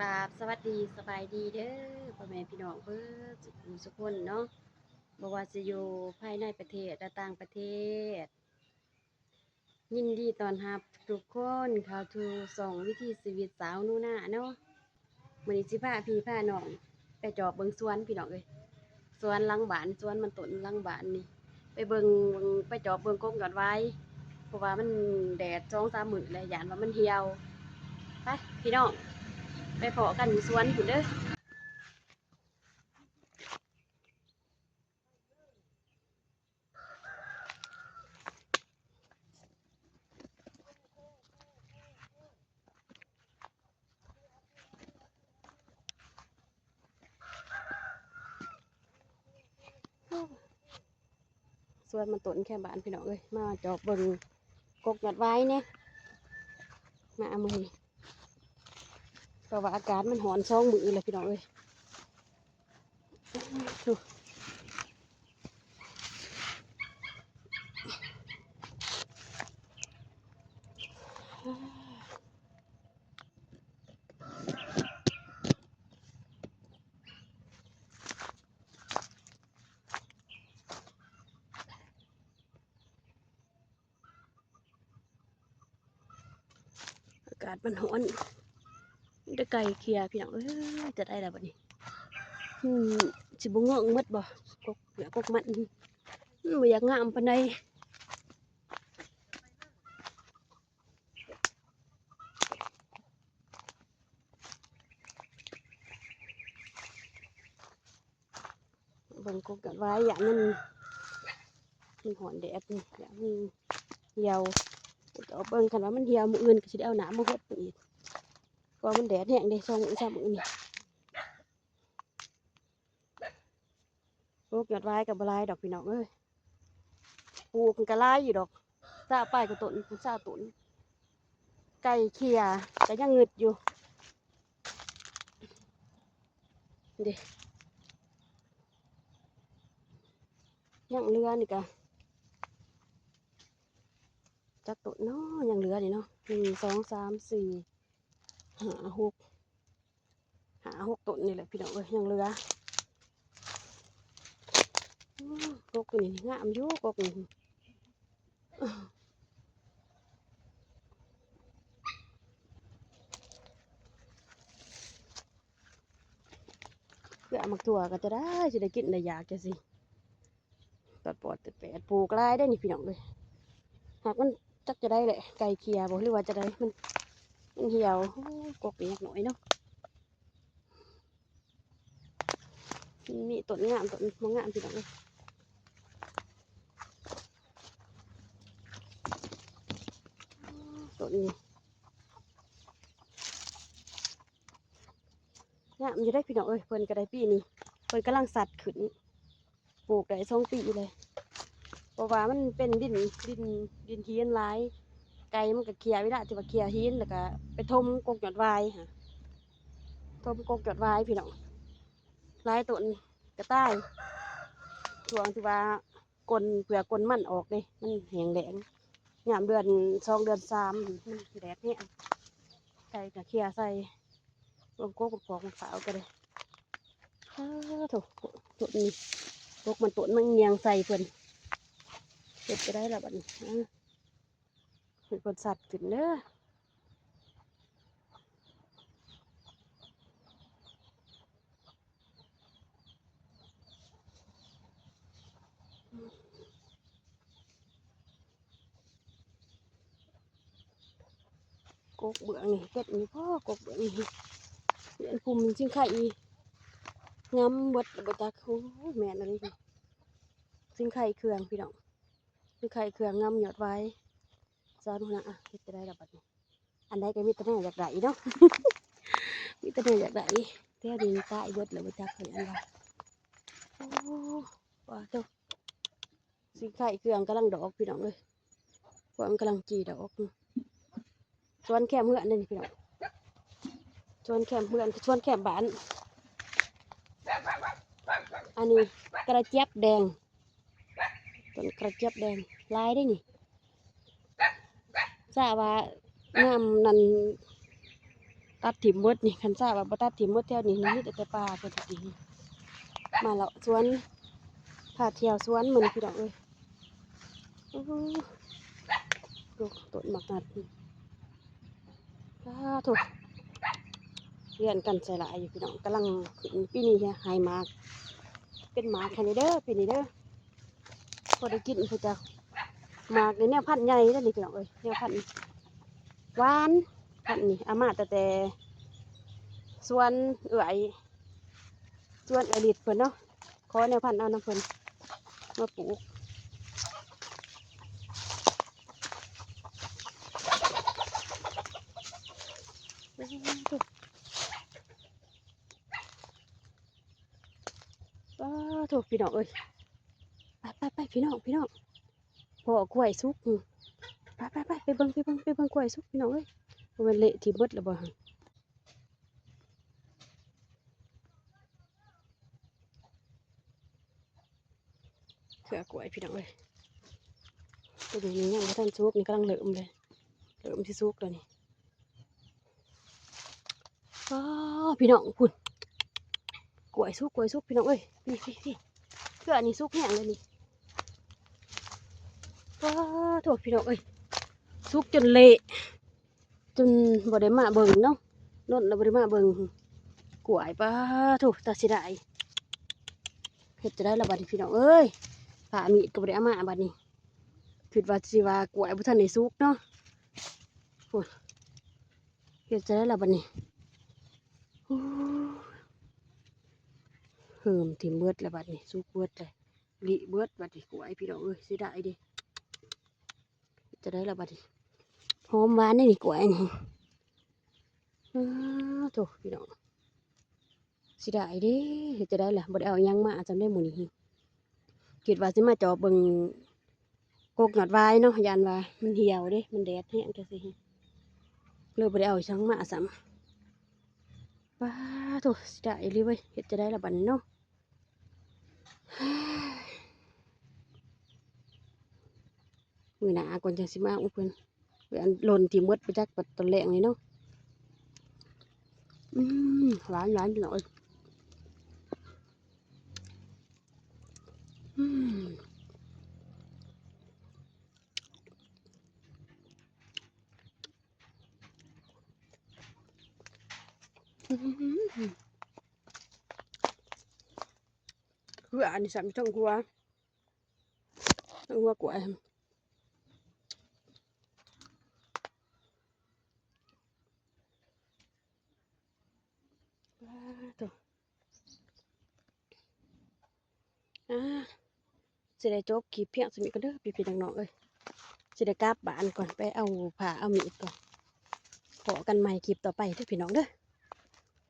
ກາບສະຫວັດດີສະບາຍດີເດີ ພໍ່ແມ່ພີ່ນ້ອງເບິດສຸຂູສຸຄົນເນາະ ບໍ່ວ່າຈະຢູ່ພາຍໃນປະເທດ ແລະ ຕ່າງປະເທດ. ຍິນດີຕ້ອນຮັບທຸກຄົນເຂົ້າສູ່ຊ່ອງວິຖີຊີວິດສາວໜູນາເນາະ. ມື້ນີ້ຊິພາພີ່ພານ້ອງໄປຈອບເບິ່ງສວນພີ່ນ້ອງເອີຍ, ສວນຫຼັງບ້ານ, ສວນມັນຕົ້ນຫຼັງບ້ານນີ້ ໄປເບິ່ງ ໄປຈອບເບິ່ງກົກຍອດຫວາຍ ເພາະວ່າມັນແດດສອງສາມມື້ແລ້ວ ຢ້ານວ່າມັນຫ່ຽວ. ໄປພີ່ນ້ອງ ໄປພໍ້ກັນຢູ່ສວນພຸ້ນເດີ. ສວນມັນຕົ້ນແຄມບ້ານພີ່ນ້ອງເອີຍ, ມາຈອບເບິ່ງກົກຍອດຫວາຍແດ່ ມາມື້ນີ້ ເພາະວ່າອາກາດມັນຮ້ອນສອງມື້ແລ້ວພີ່ນ້ອງເອີຍ. ອາກາດມັນຮ້ອນ ມີແຕ່ໄກ່ເຂ່ຍພີ່ນ້ອງເອີຍ. ຈະໄດ້ແລ້ວບັດນີ້ ອືມ ຊິບໍ່ເງີ້ງໝົດບໍ່ ກົກເຜືອກກົກມັນ ມັນບໍ່ຢາກງາມປານໃດ. ເບິ່ງກົກຍອດຫວາຍ ຢ້ານມັນ ມັນຮ້ອນແດດນີ້ ຢ້ານມັນຫ່ຽວ. ຈອບເບິ່ງ ຄັນວ່າມັນຫ່ຽວ ມື້ອື່ນກໍຊິໄດ້ເອົານ້ຳມາຫົດມັນອີກ ເພາະວ່າມັນແດດແຮງເດ້ ສອງມື້ສາມມື້ນີ້. ປູກຍອດຫວາຍກໍບໍ່ຫຼາຍດອກພີ່ນ້ອງເອີຍ, ປູກມັນກໍຫຼາຍຢູ່ດອກ ຊາວປາຍກວ່າຕົ້ນ ຊາວຕົ້ນ. ໄກ່ເຂ່ຍກໍຍັງງຶດຢູ່ເດ້ ຍັງເຫຼືອນີ້ກະ ຈັກຕົ້ນເນາະ ຍັງເຫຼືອນີ້ເນາະ ໜຶ່ງ ສອງ ສາມ ສີ່ ຫ້າ ຫົກ ຫ້າ ຫົກຕົ້ນນີ້ແຫຼະພີ່ນ້ອງເອີຍ ຍັງເຫຼືອ. ອືມ ກົກໂຕນີ້ງາມຢູ່ ກົກນີ້ ເພື່ອໝາກຖົ່ວກໍຈະໄດ້ ຊິໄດ້ກິນໄດ້ຢາກຈັ່ງຊີ້. ຕອດປອດແປດ ປູກຫຼາຍໄດ໋ນີ້ພີ່ນ້ອງເອີຍ, ຫາກມັນຈັກຈະໄດ້ແຫຼະ ໄກ່ເຂ່ຍບໍ່ ຫຼືວ່າຈະໄດ້ ມັນ ມັນຫ່ຽວ. ໂອ້ ກົກນີ້ຍັງນ້ອຍເນາະ ມີຕົ້ນງາມ ຕົ້ນບໍ່ງາມພີ່ນ້ອງເອີຍ. ຕົ້ນນີ້ ງາມຢູ່ເດ້ພີ່ນ້ອງເອີຍ, ເພິ່ນກໍໄດ້ປີນີ້ ເພິ່ນກຳລັງສັດຂຶ້ນ ປູກໄດ້ສອງປີແລ້ວ ເພາະວ່າມັນເປັນດິນ ດິນ ດິນຫີນຫຼາຍ, ໄກ່ມັນກໍເຂ່ຍ ເວລາທີ່ວ່າເຂ່ຍຫີນ ແລ້ວກໍໄປຖົມກົກຍອດຫວາຍຫັ້ນ ຖົມກົກຍອດຫວາຍພີ່ນ້ອງ, ຫຼາຍຕົ້ນກໍຕາຍ ຊ່ວງທີ່ວ່າ ກົ້ນ ເຜືອກກົ້ນມັນອອກເດ້ ມັນແຫ້ງແລ້ງ. ຍາມເດືອນສອງເດືອນສາມ ມັນແດດແຮງ ໄກ່ກໍເຂ່ຍໃສ່ ເບິ່ງກົກບັກພອກບັກພາວກໍໄດ້. ອ້າໂທ້ ຕົ້ນນີ້ ກົກມັນຕົ້ນມັນຍ່ຽງໃສ່ເພິ່ນ ເຮັດຈະໄດ້ລະບັດນີ້. ອາ ເພິ່ນສັດຂຶ້ນເດີ. ກົກເບື້ອງນີ້ ເຮັດນີ້ພໍ ກົກເບື້ອງນີ້ ເຮືອນກຸ່ມຊິງໄຄອີກ ງຳເບິດແລ້ວບໍ່ຈັກ. ໂອ້ຍ ແມ່ນອີ່ຫຼີ ຊິງໄຄເຄື່ອງພີ່ນ້ອງ. ຄືໄຂ່ເຄື່ອງງາມຍອດຫວາຍ ສາວໜູນາ ອ່ະ ເຮັດຈັ່ງໃດລະບັດນີ້ ອັນໃດກໍມີແຕ່ແນວຢາກໄດ້ເນາະ ມີແຕ່ແນວຢາກໄດ້. ແຖວນີ້ຕາຍເບິດແລ້ວບໍ່ຈັກໃຜອັນໃດ. ໂອ້ ປາໂທ້ ຊິງໄຂ່ເຄື່ອງກຳລັງດອກພີ່ນ້ອງເອີຍ ພວກມັນກຳລັງຈີ່ດອກ. ສວນແຄມເຮືອນເດ້ນີ້ພີ່ນ້ອງ ສວນແຄມເຮືອນ ສວນແຄມບ້ານ. ອັນນີ້ກະຈຽບແດງ ຕົ້ນກະຈຽບແດງຫຼາຍເດ້ນີ້ ຊາວ່າຍາມນັ້ນ ຕັດຖິ້ມເບິດນີ້ ຄັນຊາວ່າບໍ່ຕັດຖິ້ມເບິດແຖວນີ້ ນີ້ມີແຕ່ປ່າເພິ່ນນີ້ ມາເລາະສວນ ພາທ່ຽວສວນມື້ນີ້ ພີ່ນ້ອງເອີຍ. ໂອ້ ໂອ້ ຕົ້ນໝາກນັດນີ້ ປາໂທ້ ລຽນກັນໃສ່ຫຼາຍຢູ່ ພີ່ນ້ອງ ກຳລັງຂຶ້ນ ປີນີ້ໃຫ້ໝາກ ເປັນໝາກໃຫ້ແດ່ເດີ ປີນີ້ເດີ. ພໍໄດ້ກິນພຸ້ນຈ້ະ ໝາກນີ້ແນວພັນໃຫຍ່ເດ້ນີ້ ພີ່ນ້ອງເອີຍ ແນວພັນຫວານ. ພັນນີ້ເອົາມາຕັ້ງແຕ່ສວນເອື້ອຍ ສວນເອື້ອຍລິດເພິ່ນເນາະ ຂໍແນວພັນເອົານຳເພິ່ນມາປູກ. ປາໂທ້ ພີ່ນ້ອງເອີຍ ໄປໆໆ ພີ່ນ້ອງ ພີ່ນ້ອງ ພໍ້ກ້ວຍສຸກ ໄປໆໆ ໄປເບິ່ງ ໄປເບິ່ງ ໄປເບິ່ງກ້ວຍສຸກ ພີ່ນ້ອງເອີຍ. ບໍ່ແມ່ນເລະຖິ້ມເບິດແລ້ວບໍ່ຫັ້ນ? ເຄືອກ້ວຍ ພີ່ນ້ອງເອີຍ ໂຕນີ້ຍັງບໍ່ທັນສຸກ ນີ້ກຳລັງເລີ່ມເລີຍ ເລີ່ມຊິສຸກແລ້ວນີ້. ອໍ ພີ່ນ້ອງ ພຸ້ນ ກ້ວຍສຸກ ກ້ວຍສຸກ ພີ່ນ້ອງເອີຍ ນີ້ໆໆ ເຄືອນີ້ສຸກແຮງເລີຍນີ້. ປາໂທ້ ພີ່ນ້ອງເອີຍ ສຸກຈົນເລະ ຈົນບໍ່ໄດ້ມາເບິ່ງເນາະ ດົນແລ້ວບໍ່ໄດ້ມາເບິ່ງກ້ວຍ. ປາໂທ້ ຕາເສຍດາຍ ເຮັດຈັ່ງໃດລະບັດນີ້ ພີ່ນ້ອງເອີຍ ຜ້າມີດກໍບໍ່ໄດ້ເອົາມາບັດນີ້ ຄິດວ່າຊິວ່າກ້ວຍບໍ່ທັນໄດ້ສຸກເນາະ. ໂອ້ຍ ເຮັດຈັ່ງໃດລະບັດນີ້ ໂອ້ຍ ເຫີມຖິ້ມເບິດລະບັດນີ້ ສຸກເບິດເລີຍ ລິເບິດບັດນີ້ ກ້ວຍ ພີ່ນ້ອງເອີຍ ເສຍດາຍເດ້. ເຮັດຈັ່ງໃດລະບັດນີ້ ຫອມຫວານເດ້ນີ້ກ້ວຍນີ້ ອ້າໂທ້ ພີ່ນ້ອງ ເສຍດາຍເດ້. ເຮັດຈັ່ງໃດລະ ບໍ່ໄດ້ເອົາຫຍັງມາສ່ຳເດ້ມື້ນີ້ ຄິດວ່າຊິມາຈອບເບິ່ງ ກົກຍອດຫວາຍເນາະ ຢ້ານວ່າມັນຫ່ຽວເດ້ ມັນແດດແຮງຈັ່ງຊີ້ ເລີຍບໍ່ໄດ້ເອົາຫຍັງມາຊ້ຳ. ປາໂທ້ ເສຍດາຍອີ່ຫຼີເວີຍ ເຮັດຈັ່ງໃດລະບັດນີ້ເນາະ. ມື້ໜ້າກ່ອນຈັ່ງຊິມາອຸດເພິ່ນ ອັນຫຼົ່ນຖິ້ມເບິດໄປຈັກ ບັດຕອນແລງນີ້ເນາະ. ອືມ ຫວານໆ ພີ່ນ້ອງເອີຍ ອືມ. ຄືອັນນີ້ຊ້ຳ ທັງຫົວ ທັງຫົວກ້ວຍ ປາໂທ້. ອ່າ ຊິໄດ້ຈົບຄລິບພຽງສ່ຳນີ້ກ່ອນເດີ ພີ່ໆ ນ້ອງໆເອີຍ ຊິໄດ້ກັບບ້ານກ່ອນ ໄປເອົາຜ້າເອົາມີດກ່ອນ. ພໍ້ກັນໃໝ່ຄລິບຕໍ່ໄປເດີພີ່ນ້ອງເດີ.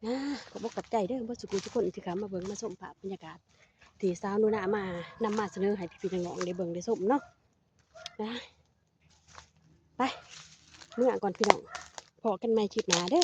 ອ່າ ຂອບອົກຂອບໃຈເດີ ເບິດສູ່ຜູ້ສູ່ຄົນທີ່ເຂົ້າມາເບິ່ງມາຊົມພາບບັນຍາກາດ ທີ່ສາວໜູນາມາ ນຳມາສະເໜີໃຫ້ພີ່ໆ ນ້ອງໆ ໄດ້ເບິ່ງໄດ້ຊົມເນາະ. ອ່າ ໄປ ເມືອກ່ອນພີ່ນ້ອງ ພໍ້ກັນໃໝ່ຄລິບໜ້າເດີ.